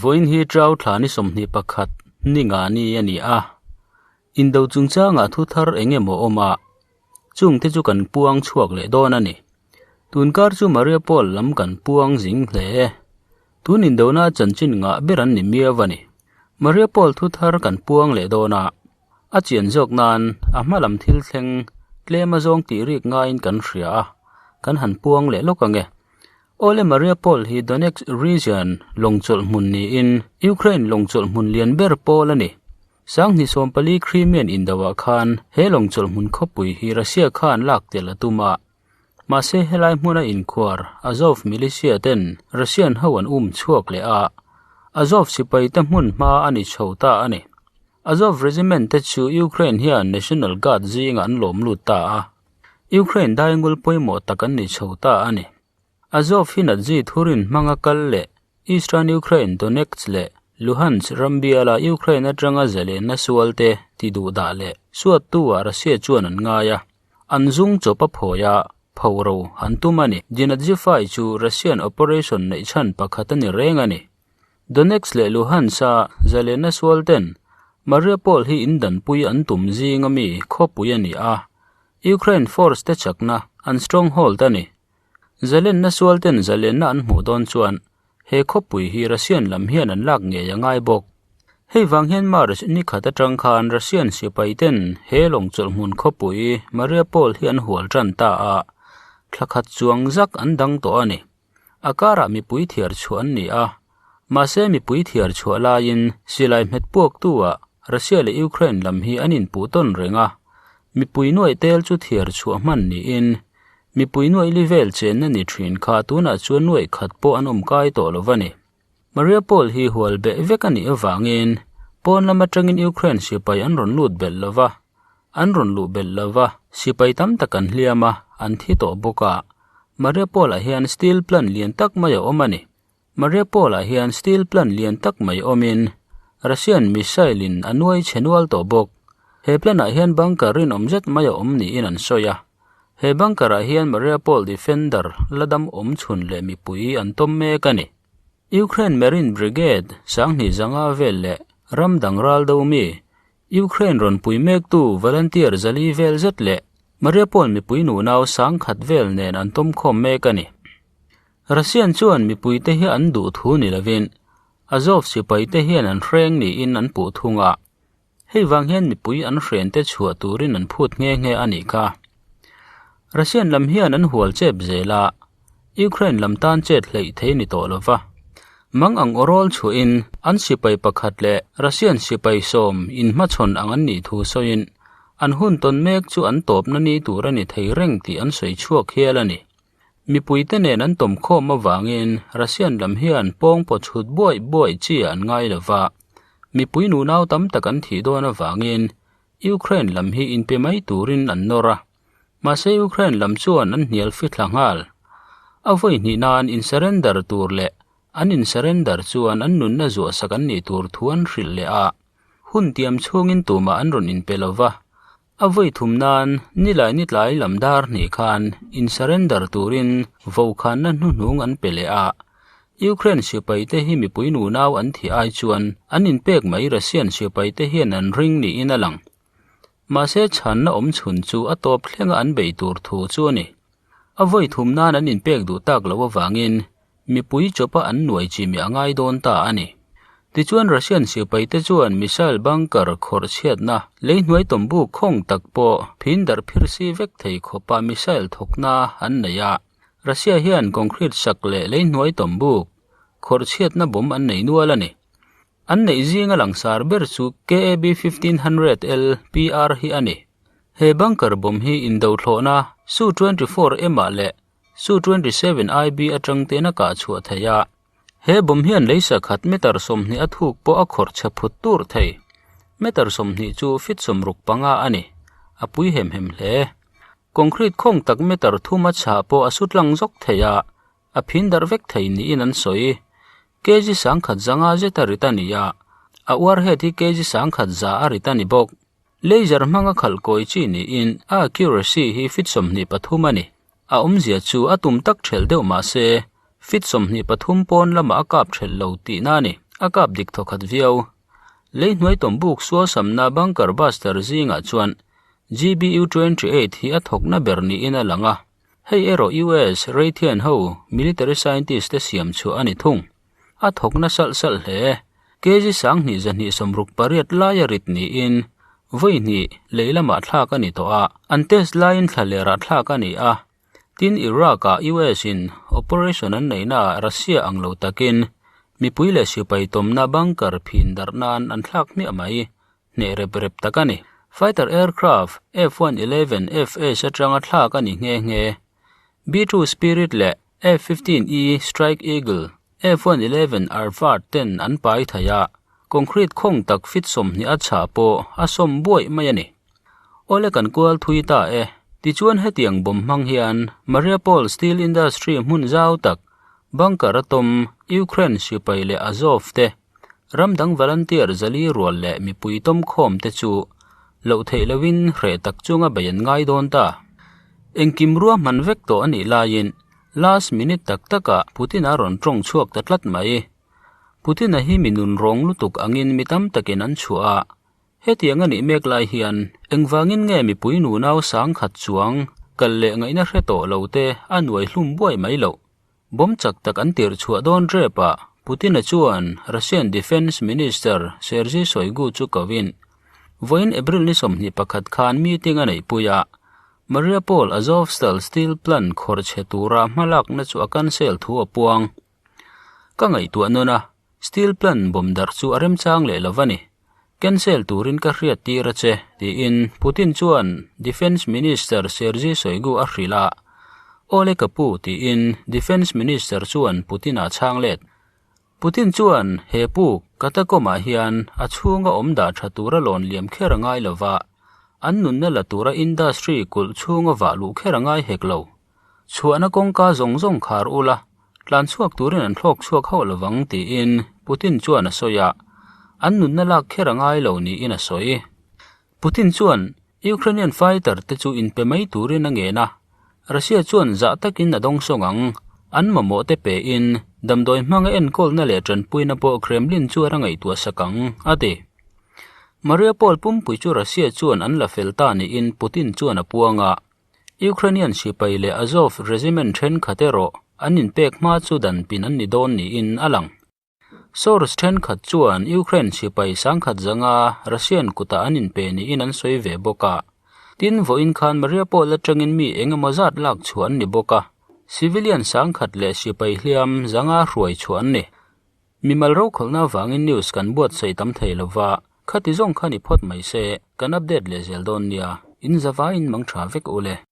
Vawiin hi Trau thla ni 21 ni nga ni a ni a. Indo chungchangah thu thar eng emaw awm a, chungte chu kan puang chhuak leh dawn a ni. Tunkar chu Mariupol lam kan puang zing hle. Tun indona chanchin ngah ber an ni miau a ni. Mariupol thu thar kan puang leh dawn a, a chian zawk nan a hma lam thil thleng tlem a zawng tih rik ngaiin kan hria a, kan han puang leh lawk ang e. Awle Mariupol hi Donetsk region lawngchawlh hmun niin Ukraine lawngchawlh hmun lian ber pawl a ni. 2014 Crimean indoah khan he lawngchawlh hmun khawpui hi Russia khan lak tel a tum a. Mahse helai hmuna inkhuar Azov militia ten Russian ho an um chhuak leh a, Azov sipai te hmun hma a ni chho ta a ni. Azov regiment te chu Ukraine hian National Guard zingah an lawm lut ta a, Ukraine daingul pawimawh tak an ni chho ta a ni. Azov hi Nazi thurin hmanga kal leh Eastern Ukraine Donetsk leh Luhansk ram biala Ukraine atanga zalenna sualte ti duh dah leh suattu-ah Russia chuan an ngai a, an zung chawp a phawi a, phoro an tum a ni. Denazify chu Russian operation neih chhan pakhat a ni reng a ni. Donetsk leh Luhansk-a zalenna sualten Mariupol hi indanpui an tum zinga mi khawpui a ni a, Ukraine force te chakna an stronghold a ni. Zalenna sualten zalenna an hmuh dawn chuan he khawpui hi Russian lam hian an lak ngei a ngai bawk. Hei vang hian March ni khat atang khan Russian sipai ten he lawngchawlh hmun khawpui Mariupol hi an hual tan ta a, thla khat chuang zak an dang tawh a ni. A karah mipui thiar chhuah an ni a, mahse mipui thiar chhuah laiin silai hmet puaktu ah Russia leh Ukraine lam hi an inpuh tawn reng a, mipui nuaih tel chu thiar chhuah hman niin Mipui nuaih li vel chenna ni thin kha tunah chuan nuaih khat pawh an awm kai tawh lo va ni. Mariupol hi hual beh vek a nih avangin pawn lam atangin Ukraine sipai an rawn lut belh lo va, an rawn luh belh lo va, sipai tam tak an hliam a, an thi tawh bawk a. Mariupol-ah hian steel plant lian tak mai a awm a ni. Mariupol-ah hian steel plant lian tak mai awmin Russian missile in a nuai chhe nual tawh bawk. He plant ah hian bunker rinawm zet mai a awm niin an sawi a. He bunker ah hian Mariupol defender la dam awm chhun leh mipui an tawm mek a ni. Ukraine Marine Brigade 2005 vel leh ram dang ral do mi Ukraine rawn pui mektu volunteer zali vel zet leh Mariupol mipui nunau 10,000 vel nen an tawm khawm mek a ni. Russian chuan mipuite hi an duh thu ni lovin Azov sipaite hian an hreng niin an puh thung a, hei vang hian mipui an hrente chhuah turin an phut nghe nghe a nih kha. Russian lam hian an hual chep zel a, Ukraine lam tan chet hleih thei ni tawh lova. Mang ang awrawl chhuahin an sipai pakhat leh Russian sipai sawm inhmachhawn ang an nih thu sawiin an hun tawn mek chu an tawpna ni tur a ni thei reng tih an sawi chhuak hial a ni. Mipuite nen an tawm khawm avangin Russian lam hian pawng pawh chhut buaih buaih chi an ngai lo va, mipui nunau tam tak an thih dawn avangin Ukraine lam hi inpe mai turin an nawr a, mahse Ukraine lam chuan an hnial fithla nghal. A vawi hnih nan in surrender tur leh an in surrender chuan an nunna zuahsak an nih tur thu an hrilh leh a, hun tiam chhungin tumah an rawn inpe lo va. A vawi thum nan nilai ni tlai lam dar hnih khan in surrender turin vokhanna hnuhnung an pe leh a. Ukraine sipaite hi mipui nunau an thih ai chuan an inpek mai Russian sipaite hian an ring niin a lang. Mahse chhanna awm chhun chu a tawp thlenga an bei tur thu chu a ni. A vawi thum nan an inpek duh tak loh avangin mipui chawpa an nuai chi mi a ngai dawn ta a ni. Tichuan Russian sipaite chuan missile bunker khawrh chhiatna lei hnuai tawmbuk khawng tak pawh phin darh phir si vek thei khawpa missile thawkna an nei a. Russia hian concrete sak leh lei hnuai tawmbuk khawrh chhiatna bomb an nei nual a ni. An neih zinga langsar ber chu KAB 1500 L PR hi a ni. He bunker bomb hi indo thlawhna Su-24 M ah leh Su-27 IB atang ten a kah chhuah thei a, he bomb hian leisa khat meter 20 a thuk pawh a khawrh chhe phut tur thei. Meter 20 chu feet 65 a ni. A pui hem hem hle. Concrete khawng tak meter thum a chhah pawh a su tlang zawk thei a, a phin darh vek thei niin an sawi. Kg 1500 zet a rit a ni a, a warhead hi kg 1100 a rit a ni bawk. Laser hmanga khalh kawi chi niin a accuracy hi feet 23 a ni. A awmzia chu a tum tak thelh deuh mahse feet 23 pawn lamah a kap thelh lo tihna a ni. A kap dik thawkhat viau. Lei hnuai tawmbuk sualsamna bunker buster zingah chuan GBU-28 hi a thawkna ber niin a lang a. Hei erawh US Raytheon ho military scientist te siam chhuah a ni thung. A thawkna salh salh hle. KG 10 268 laia rit niin vawi hnih lei lamah thlak a ni tawh a, an test laiin thla lerah thlak a ni a. Tin, Iraq-ah US-in operation an neihnaah Russia ang lo takin mipui leh sipai tawmna bunker phin darh nan an thlak hmiah mai. Hneh rep rep tak a ni. Fighter aircraft F-111 FS atanga thlak a ni nghe nghe. B-2 Spirit leh F-15E Strike Eagle, F-111 Arfad ten an pai thei a, concrete khawng tak fit 20 a chhah pawh a sawm buaih mai a ni. Awle kan kual thui ta e. Tichuan hetiang bomb hmang hian Mariupol steel industry hmun zau tak, bunker a tawm, Ukraine sipai leh Azov te, ram dang volunteer zali rual leh mipui tawm khawm te chu loh theih loin hreh tak chunga bei an ngai dawn ta. Engkim ruahman vek tawh a nih laiin last minute tak takah Putin-a rawn tawng chhuak ta tlat mai. Putin-a hi mi nun rawng lutuk angin mi tam takin an chhuah a, Hetiang a nih mek lai hian engvangin nge mipui nunau sangkhat chuang kal leh ngaihna hre tawh lo te a nuai hlum buai mai loh? Bomb chak tak an tirh chhuah dawn rep a, Putin-a chuan Russian Defence Minister Sergei Shoigu chu kovin vawiin April ni 21 khan meeting a neihpui a, Mariupol Azovstal steel plant khawrh chhe tura hmalakna chu a cancel thu a puang. Ka ngaihtuah nawn a, Steel plant bomb darh chu a remchang leh lo va ni. Cancel turin ka hriat tir a che, tiin Putin chuan Defence Minister Sergei Shoigu a hrilh a. Awle ka pu, tiin Defence Minister chuan Putin-a chhang let. Putin chuan he puk Katakom-ah hian a chhunga awm dah tha tura lawn liam kher a ngai lo va, an nunna la tura industry kulh chhunga vah luh kher a ngai hek lo. Chhuahna kawngka zawng zawng khar ula, tlan chhuak turin an thlawk chhuak hauh lovang tiin Putin chuan a sawi a, an nunna lak kher a ngai lo niin a sawi. Putin chuan Ukrainian fighter te chu inpe mai turin a ngen a, Russia chuan zah takin a dawng sawng ang, an mamawh te pein damdawi hmanga enkawlna leh tanpuina pawh Kremlin chuan a ngaihtuah sak ang, a ti. Mariupol pumpui chu Russia chuan an la fel ta niin Putin chuan a puang a. Ukrainian sipai leh Azov Regiment thenkhat erawh an inpek hma chu dan pin an ni dawn niin a lang. Source thenkhat chuan Ukraine sipai sangkhat zanga Russian kutah an inpe niin an sawi ve bawk a. Tin, vawiin khan Mariupol atangin mi eng emaw zat lak chhuah an ni bawk a, civilian sangkhat leh sipai hliam zanga hruai chhuah an ni. Mimal rokhawlhna avangin news kan buatsaih tam thei lova, khati zawng kha ni phawt mai se, kan update leh zel dawn nia, in zavaiin mang tha vek ule.